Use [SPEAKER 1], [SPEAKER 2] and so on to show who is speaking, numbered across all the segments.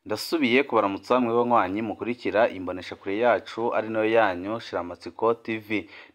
[SPEAKER 1] Ndasubiye kubaramutsa mwebwe banywanyi mukurikira imboneshakure yacu ari nayo yanyu Shiramatsiko TV.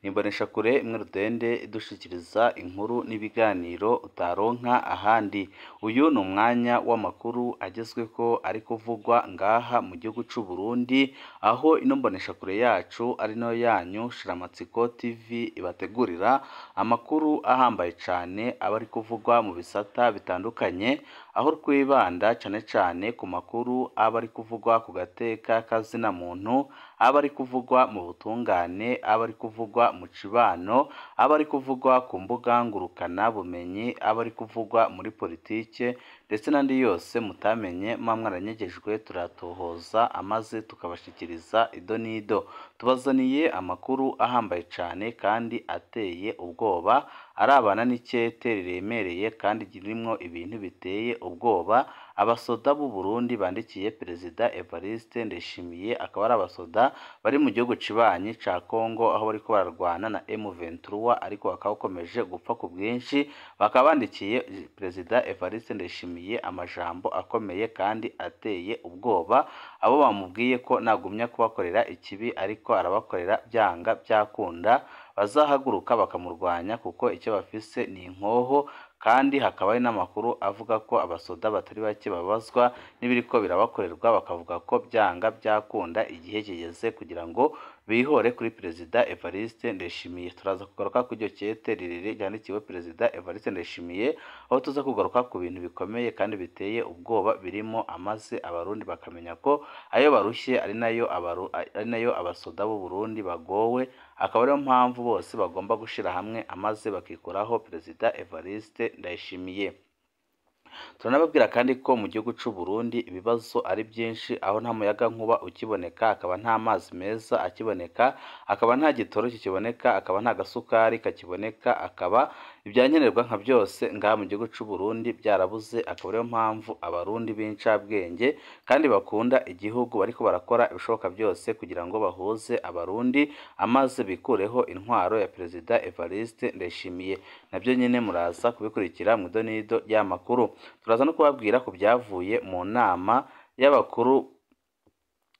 [SPEAKER 1] Ni imboneshakure imwe rudende idushikiriza inkuru n'ibiganiro utaronka ahandi. Uyu ni umwanya w'amakuru agezweko ari kuvugwa ngaha mu gihugu c'u Burundi, aho ino mboneshakure yacu ari nayo yanyu Shiramatsiko TV ibategurira amakuru ahambaye cane aba ari kuvugwa mu bisata bitandukanye, aho twibanda cane cane ku makuru aba ari kuvugwa ku gateka k'azina muntu, aba ari kuvugwa mu butungane, aba ari kuvugwa mu cibano, aba ari kuvugwa ku mbuga ngurukana bumenyi, aba ari kuvugwa muri politike ndetse n'andi yose mutamenye muba mwaranyegejwe, turatohoza amaze tukabashikiriza ido n'ido. Tubazaniye amakuru ahambaye cane kandi ateye ubwoba, arabana n'ikete riremereye kandi ririmwo ibintu biteye ubwoba. Abasoda b'u Burundi bandikiye Perezida Evariste Ndayishimiye, akaba ari abasoda bari mu gihugu cibanyi ca Congo, aho bariko bararwana na M23 ariko bakaba bakomeje gupfa ku bwinshi. Bakaba bandikiye Perezida Evariste Ndayishimiye amajambo akomeye kandi ateye ubwoba, abo bamubwiye ko nagumya kubakorera ikibi ariko arabakorera byanga byakunda bazahaguruka bakamurwanya, kuko icyo bafise ni inkoho. Kandi hakaba hari n'amakuru avuga ko abasoda batari bake babazwa n'ibiriko birabakorerwa, bakavuga ko byanga byakunda igihe kigeze kugira ngo bihore kuri Perezida Evariste Ndayishimiye. Turaza kugaruka kuri iryo kete rirerire ryandikiwe Perezida Evariste Ndayishimiye, aho tuza kugaruka ku bintu bikomeye kandi biteye ubwoba birimo, amaze abarundi bakamenya ko ayo barushye ari nayo abasoda b'u Burundi bagowe, akaba ariyo mpamvu bose bagomba gushira hamwe amaze bakikuraho Perezida Evariste Ndayishimiye. Turanababwira kandi ko mu gihugu c'u Burundi ibibazo ari byinshi, aho nta muyaga nkuba ukiboneka, akaba nta mazi meza akiboneka, akaba nta gitoro kikiboneka, akaba nta gasukari kakiboneka, akaba ibyankenerwa nka byose ngaha mu gihugu c'u Burundi byarabuze. Akaba ariyo mpamvu abarundi b'incabwenge kandi bakunda igihugu bariko barakora ibishoboka byose kugira ngo bahuze abarundi amaze bikureho intwaro ya Perezida Evariste Ndayishimiye. Nabyo nyene muraza kubikurikira mu idonido ry'amakuru. Turaza no kubabwira ku byavuye mu nama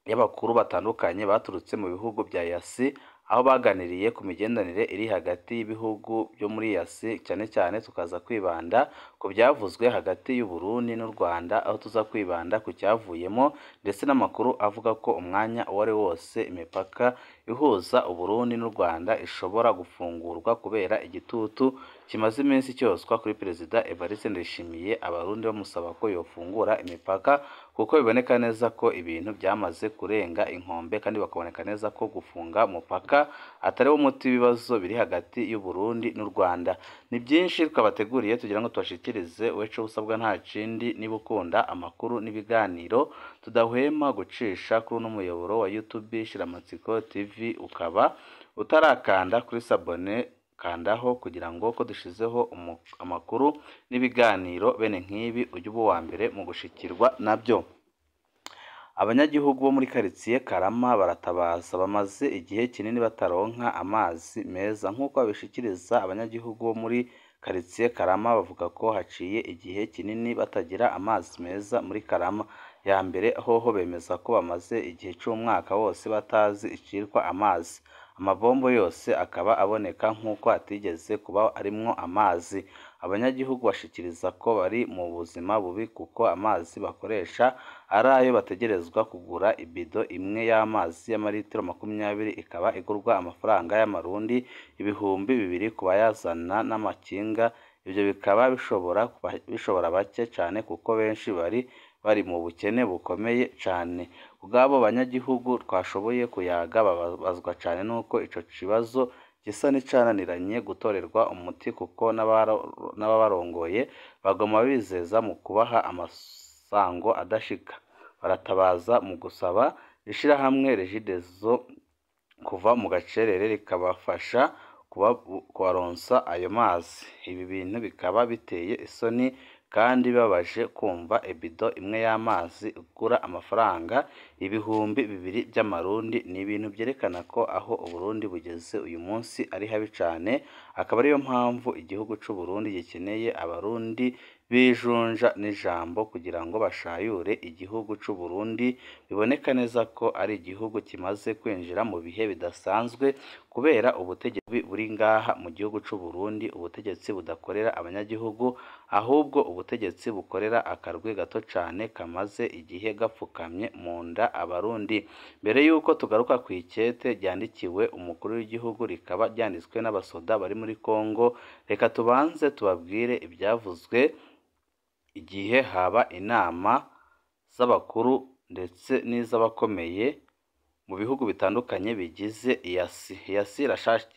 [SPEAKER 1] y'abakuru batandukanye baturutse mu bihugu bya EAC, aho baganiriye ku migenderanire iri hagati y'ibihugu byo muri EAC, cyane cyane tukaza kwibanda ku byavuzwe hagati y'u Burundi n'u Rwanda, aho tuza kwibanda ku cyavuyemo ndetse n'amakuru avuga ko umwanya uwo ari wose imipaka ihuza u Burundi n'u Rwanda ishobora gufungurwa kubera igitutu kimaze iminsi cyoswa kuri Perezida Evariste Ndayishimiye, abarundi bamusaba ko yofungura imipaka kuko biboneka neza ko ibintu byamaze kurenga inkombe, kandi bakaboneka neza ko gufunga umupaka atari wo muti w'ibibazo biri hagati y'u Burundi n'u Rwanda. Ni byinshi twabateguriye tugira ngo tubashikirize, weco usabwa nta kindi niba ukunda amakuru n'ibiganiro tudahwema gucisha kuri uno muyoboro wa YouTube Shiramatsiko TV, ukaba utarakanda kuri sabone kandaho kugira ngo ko dushizeho amakuru n'ibiganiro bene nk'ibi ujye uba uwa mbere mu gushikirwa nabyo. Abanyagihugu bo muri karitsiye Karama baratabaza, bamaze igihe kinini bataronka amazi meza. Nk'uko babishikiriza abanyagihugu bo muri karitsiye Karama, bavuga ko haciye igihe kinini batagira amazi meza muri Karama ya mbere. Hoho bemeza ko bamaze igihe c'umwaka wose batazi icitwa amazi, amabombo yose akaba aboneka nk'uko atigeze kuba arimwo amazi. Abanyagihugu bashikiriza ko bari mu buzima bubi kuko amazi bakoresha ari ayo bategerezwa kugura. Ibido imwe y'amazi y'amaritiro 20 ikaba igurwa amafaranga y'amarundi 2000 ku bayazana n'amakinga. Ibyo bikaba bishobora bake cane kuko benshi bari mu bukene bukomeye cane. Ubwabo banyagihugu twashoboye kuyaga babazwa cane nuko ico kibazo gisa n'icananiranye gutorerwa umuti, kuko n'ababarongoye bagoma bizeza mu kubaha amasango adashika. Baratabaza mu gusaba ishirahamwe Regideso kuva mu gacerere rikabafasha kubaronsa ayo mazi. Ibi bintu bikaba biteye isoni kandi bibabaje kumva ibido imwe y'amazi igura amafaranga 2000 by'amarundi. Ni ibintu byerekana ko aho Uburundi bugeze uyu munsi ari habi cane, akaba ariyo mpamvu igihugu c'u Burundi gikeneye abarundi bijunja n'ijambo kugira ngo bashayure igihugu c'u Burundi. Biboneka neza ko ari igihugu kimaze kwinjira mu bihe bidasanzwe kubera ubutegetsi buri ngaha mu gihugu c'u Burundi, ubutegetsi budakorera abanyagihugu ahubwo ubutegetsi bukorera akarwi gato cane kamaze igihe gapfukamye mu nda abarundi. Mbere y'uko tugaruka ku ikete ryandikiwe umukuru w'igihugu rikaba ryanditswe n'abasoda bari muri Kongo, reka tubanze tubabwire ibyavuzwe igihe haba inama z'abakuru ndetse n'iz'abakomeye mu bihugu bitandukanye bigize EAC. EAC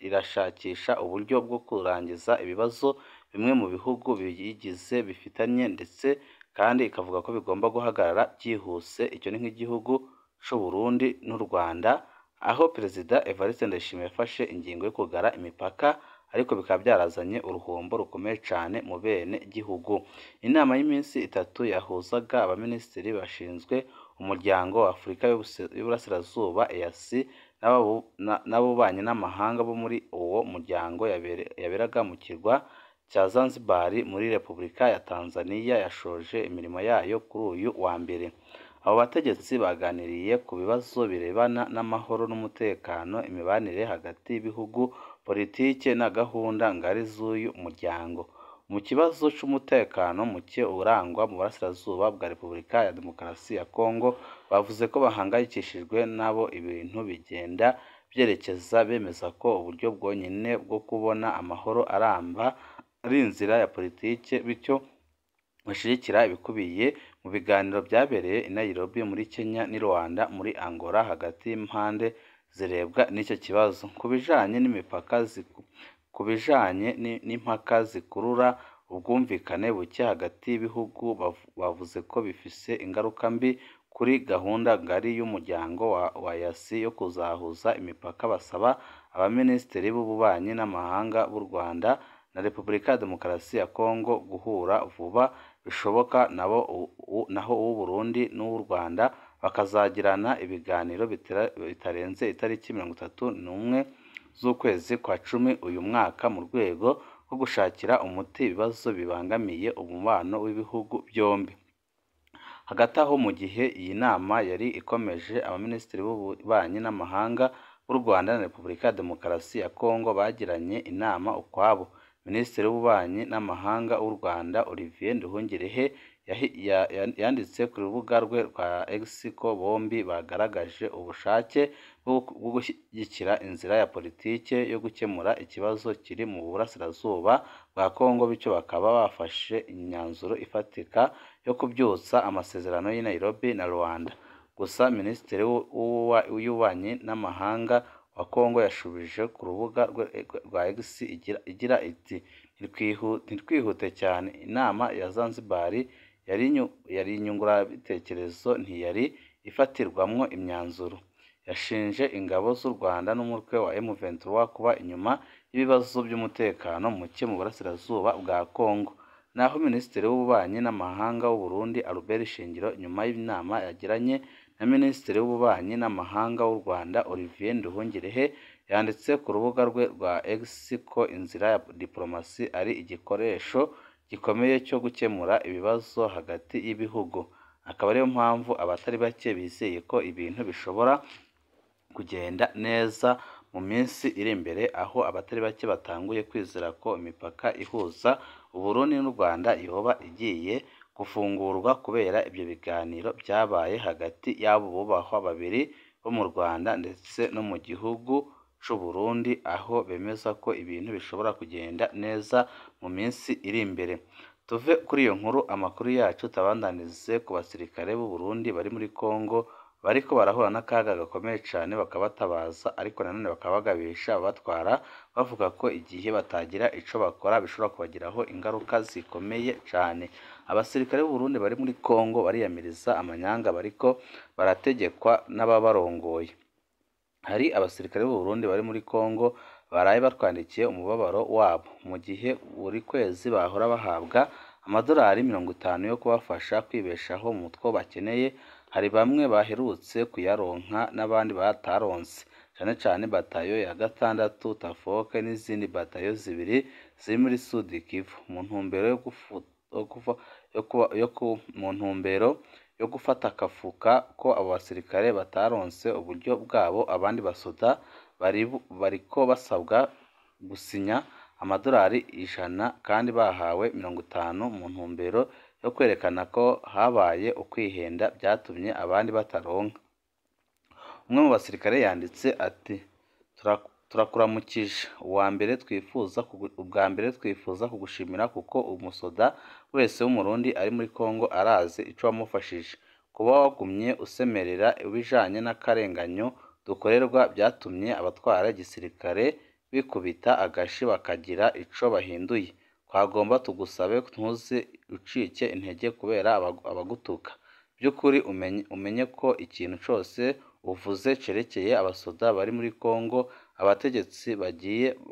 [SPEAKER 1] irashakisha uburyo bwo kurangiza ibibazo bimwe mu bihugu biyigize bifitanye, ndetse kandi ikavuga ko bigomba guhagarara byihuse. Icyo ni nk'igihugu c'u Burundi n'u Rwanda, aho Perezida Evariste Ndayishimiye yafashe ingingo yo kugara imipaka, ariko bikaba byarazanye uruhombo rukomeye cane mu bene gihugu. Inama y'iminsi itatu yahuzaga abaminisitiri bashinzwe umuryango wa Afurika y'Uburasirazuba EAC n'abubanyi n'amahanga bo muri uwo muryango yaberaga mu kirwa cya Zanzibar muri Repubulika ya Tanzania yashoje imirimo yayo kuri uyu wa mbere. Abo bategetsi baganiriye ku bibazo birebana n'amahoro n'umutekano, imibanire hagati y'ibihugu, politike na gahunda ngari z'uyu muryango. Mu kibazo c'umutekano muke urangwa mu burasirazuba bwa Repubulika ya Demokarasi ya Kongo, bavuze ko bahangayikishijwe n'abo ibintu bigenda byerekeza, bemeza ko uburyo bwonyine bwo kubona amahoro aramba ari inzira ya politike, bityo bashigikira ibikubiye mu biganiro byabereye i Nairobi muri Kenya n'i Rwanda muri Angola hagati y'impande zirebwa n'icyo kibazo. Ku bijanye n'imipaka ku bijanye n'impaka zikurura ubwumvikane buke hagati y'ibihugu, bavuze ko bifise ingaruka mbi kuri gahunda ngari y'umuryango wa EAC yo kuzahuza imipaka. Basaba abaminisitiri b'ububanyi n'amahanga b'u Rwanda na Repubulika ya Demokarasi ya Kongo guhura vuba bishoboka, naho uw'u Burundi n'uw'u Rwanda bakazagirana ibiganiro bitarenze itariki 31 z'ukwezi kwa 10 uyu mwaka, mu rwego rwo gushakira umuti ibibazo bibangamiye umubano w'ibihugu byombi. Hagati aho, mu gihe iyi nama yari ikomeje, abaminisitiri b'ububanyi n'amahanga b'u Rwanda na Repubulika ya Demokarasi ya Kongo bagiranye inama ukwabo. Minisitiri w'Ububanyi n'Amahanga w'u Rwanda Olivier Nduhungirehe yanditse ku rubuga rwe rwa X ko bombi bagaragaje ubushake bwo gushyigikira inzira ya politike yo gukemura ikibazo kiri mu burasirazuba bwa Kongo, bityo bakaba bafashe imyanzuro ifatika yo kubyutsa amasezerano y'i Nairobi na Rwanda. Gusa Minisitiri w'Ububanyi n'Amahanga wa Kongo yashubije ku rubuga rwa X igira iti: "Ntitwihute cyane, inama ya Zanzibar yari inyunguranabitekerezo, ntiyari ifatirwamwo imyanzuro." Yashinje ingabo z'u Rwanda n'umutwe wa M23 kuba inyuma y'ibibazo by'umutekano muke mu burasirazuba bwa Kongo. Naho Minisitiri w'Ububanyi n'Amahanga w'u Burundi Albert Shingiro, nyuma y'inama yagiranye na Minisitiri w'Ububanyi n'Amahanga w'u Rwanda Olivier Nduhungirehe, yanditse ku rubuga rwe rwa X ko inzira ya diplomasi ari igikoresho gikomeye cyo gukemura ibibazo hagati y'ibihugu, akaba ariyo mpamvu abatari bake bizeye ko ibintu bishobora kugenda neza mu minsi iri imbere, aho abatari bake batanguye kwizera ko imipaka ihuza u Burundi n'u Rwanda yoba igiye gufungurwa kubera ibyo biganiro byabaye hagati y'abo bubahwa babiri bo mu Rwanda ndetse no mu gihugu c'u Burundi, aho bemeza ko ibintu bishobora kugenda neza mu minsi iri imbere. Tuve kuri iyo nkuru, amakuru yacu tabandanize ku basirikare b'u Burundi bari muri Kongo bariko barahura n'akaga gakomeye cane, bakabatabaza ariko nanone bakabagabisha ababatwara, bavuga ko igihe batagira ico bakora bishobora kubagiraho ingaruka zikomeye cane. Abasirikare b'u Burundi bari muri Kongo bariyamiriza amanyanga bariko barategekwa n'ababarongoye. Hari abasirikare b'u Burundi bari muri Kongo baraye batwandikiye umubabaro wabo, mu gihe buri kwezi bahora bahabwa amadolari 50 yo kubafasha kwibeshaho mu two bakeneye. Hari bamwe baherutse kuyaronka n'abandi bataronse, cane cane batayo ya 6 Tafoke n'izindi batayo zibiri ziri muri Sud Kivu, mu ntumbero yo mu ntumbero yo gufata akafuka ko abo basirikare bataronse uburyo bwabo. Abandi basoda bariko basabwa gusinya amadolari 100 kandi bahawe 50 mu ntumbero yo kwerekana ko habaye ukwihenda vyatumye abandi bataronka. Umwe mu basirikare yanditse ati: "Turakuramukije, ubwa mbere twifuza kugushimira kuko umusoda wese w'Umurundi ari muri Congo arazi ico wamufashije. Kuba wagumye usemerera ibijanye n'akarenganyo dukorerwa vyatumye abatwara igisirikare bikubita agashi bakagira ico bahinduye. Twagomba tugusabe ntuze ucike intege kubera abagutuka. Vy'ukuri umenye ko ikintu cose uvuze cerekeye abasoda bari muri Congo, abategetsi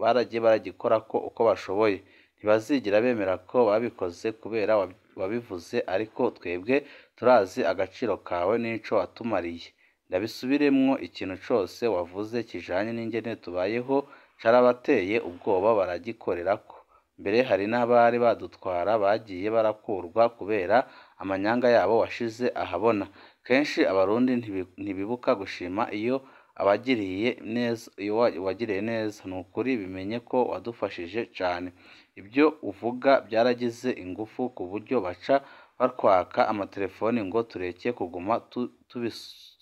[SPEAKER 1] baragiye baragikorako uko bashoboye. Ntibazigera bemera ko babikoze kubera wabivuze, ariko twebwe turazi agaciro kawe n'ico watumariye. Ndabisubiremwo, ikintu cose wavuze kijanye n'ingene tubayeho carabateye ubwoba baragikorerako. Mbere hari n'abari badutwara bagiye barakurwa kubera amanyanga yabo washize ahabona. Kenshi Abarundi ntibibuka gushima iyo abagiriye neza, iyo wagiriye neza. Nukuri bimenye ko wadufashije cane. Ibyo uvuga byaragize ingufu ku buryo baca batwaka amatelefoni ngo tureke kuguma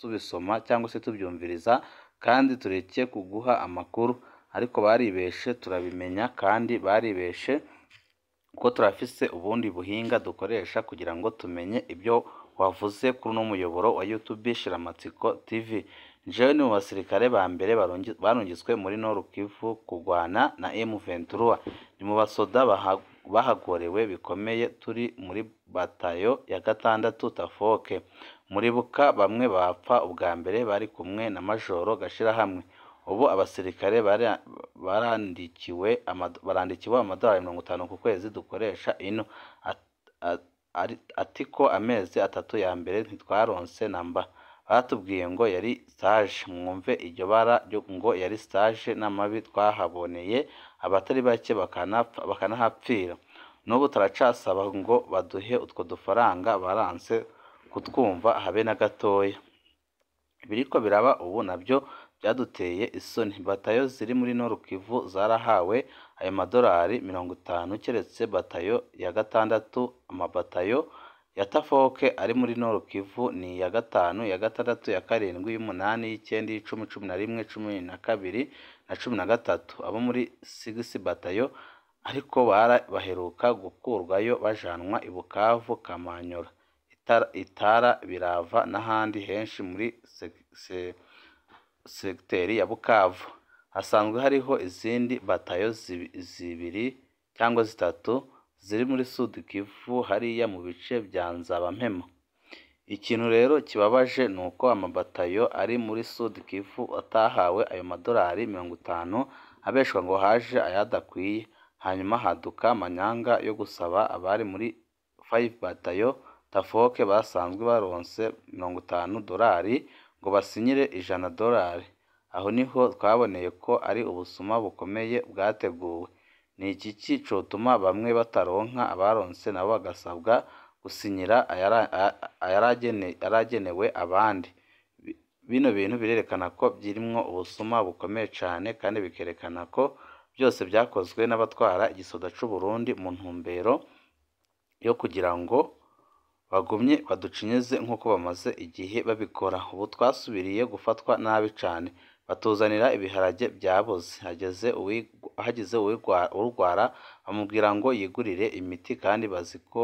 [SPEAKER 1] tubisoma cyangwa se tubyumviriza, kandi tureke kuguha amakuru. Ariko baribeshe, turabimenya, kandi baribeshe kuko turafise ubundi buhinga dukoresha kugira ngo tumenye ibyo wavuze kuri uno muyoboro wa YouTube Shiramatsiko TV. Jewe ni mu basirikare ba mbere barungitswe muri Nord Kivu kugwana na M23. Ni mu basoda bahagorewe bikomeye, turi muri batayo ya 6 Tafoke. Muribuka bamwe bapfa ubwa mbere bari kumwe na Majoro Gashirahamwe. Ubu abasirikare barandikiwe amadolari 50 ku kwezi dukoresha ino. Atiko amezi 3 ya mbere ntitwaronse namba. Baratubwiye ngo yari stage, mwumve iryo bara ngo yari stage n'amabi twahaboneye, abatari bake bakanahapfira. N'ubu turacasaba ngo baduhe utwo dufaranga, baranse kutwumva habe na gatoya. Ibiriko biraba ubu nabyo byaduteye isoni. Batayo ziri muri Nord Kivu zarahawe ayo madolari 50 keretse batayo ya 6. Amabatayo ya Tafoke ari muri Nord Kivu ni iya 5, iya 6, iya 7, iy'umunani, iy'icenda, iy'icumi, 11, 12 na 13. Abo muri 6 batayo ariko baheruka gukurwayo bajanwa i Bukavu, Kamanyola, Itara, Birava n'ahandi henshi muri segiteri ya Bukavu. Hasanzwe hariho izindi batayo 2 cyangwa 3 ziri muri Sud Kivu hariya mu bice bya Nzabampema. Ikintu rero kibabaje ni uko amabatayo ari muri Sud Kivu atahawe ayo madolari 50, abeshwa ngo haje ayadakwiye. Hanyuma haduka amanyanga yo gusaba abari muri 5 batayo Tafoke basanzwe baronse $50 ngo basinyire $100. Aho niho twaboneye ko ari ubusuma bukomeye bwateguwe. Ni igiki cotuma bamwe bataronka, abaronse nabo bagasabwa gusinyira ayaragenewe abandi? Bino bintu birerekana ko byirimwo ubusuma bukomeye cane, kandi bikerekana ko byose byakozwe n'abatwara igisoda c'u Burundi mu ntumbero yo kugira ngo bagumye baducinyize nk'uko bamaze igihe babikora. Ubu twasubiriye gufatwa nabi cane, batuzanira ibiharage byaboze. Hagize urwara bamubwira ngo yigurire imiti, kandi bazi ko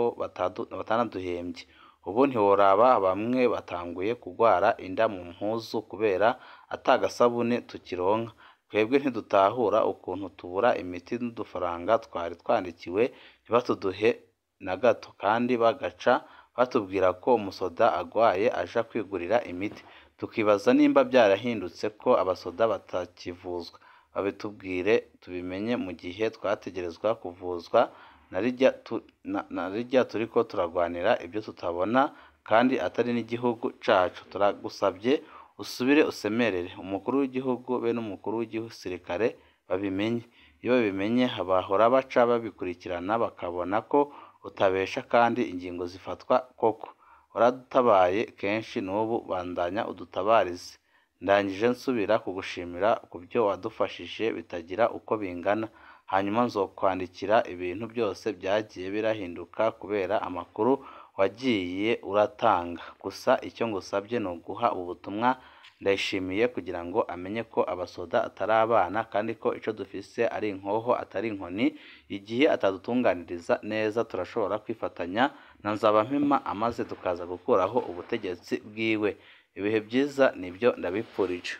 [SPEAKER 1] batanaduhembye. Ubu ntiworaba, bamwe batanguye kugwara inda mu mpuzu kubera atagasabune tukironka. Twebwe ntidutahura ukuntu tubura imiti n'udufaranga twari twandikiwe ntibatuduhe na gato, kandi bagaca batubwira ko umusoda agwaye aja kwigurira imiti. Tukibaza nimba byarahindutse ko abasoda batakivuzwa. Babitubwire tubimenye mu gihe twategerezwa kuvuzwa na rirya turiko turagwanira ibyo tutabona kandi atari n'igihugu cacu. Turagusabye usubire usemerere umukuru w'igihugu be n'umukuru w'igisirikare babimenye. Iyo babimenye bahora baca babikurikirana bakabona ko utabesha kandi ingingo zifatwa koko. Waradutabaye kenshi n'ubu bandanya udutabarize. Ndangije nsubira kugushimira ku byo wadufashije bitagira uko bingana. Hanyuma nzokwandikira ibintu byose byagiye birahinduka kubera amakuru wagiye uratanga. Gusa icyo ngusabye ni uguha ubu butumwa Ndayishimiye kugira ngo amenye ko abasoda atari abana kandi ko ico dufise ari inkoho atari inkoni. Igihe atadutunganiriza neza turashobora kwifatanya na Nzabampema amaze tukaza gukuraho ubutegetsi bwiwe. Ibihe byiza nibyo ndabipfurije.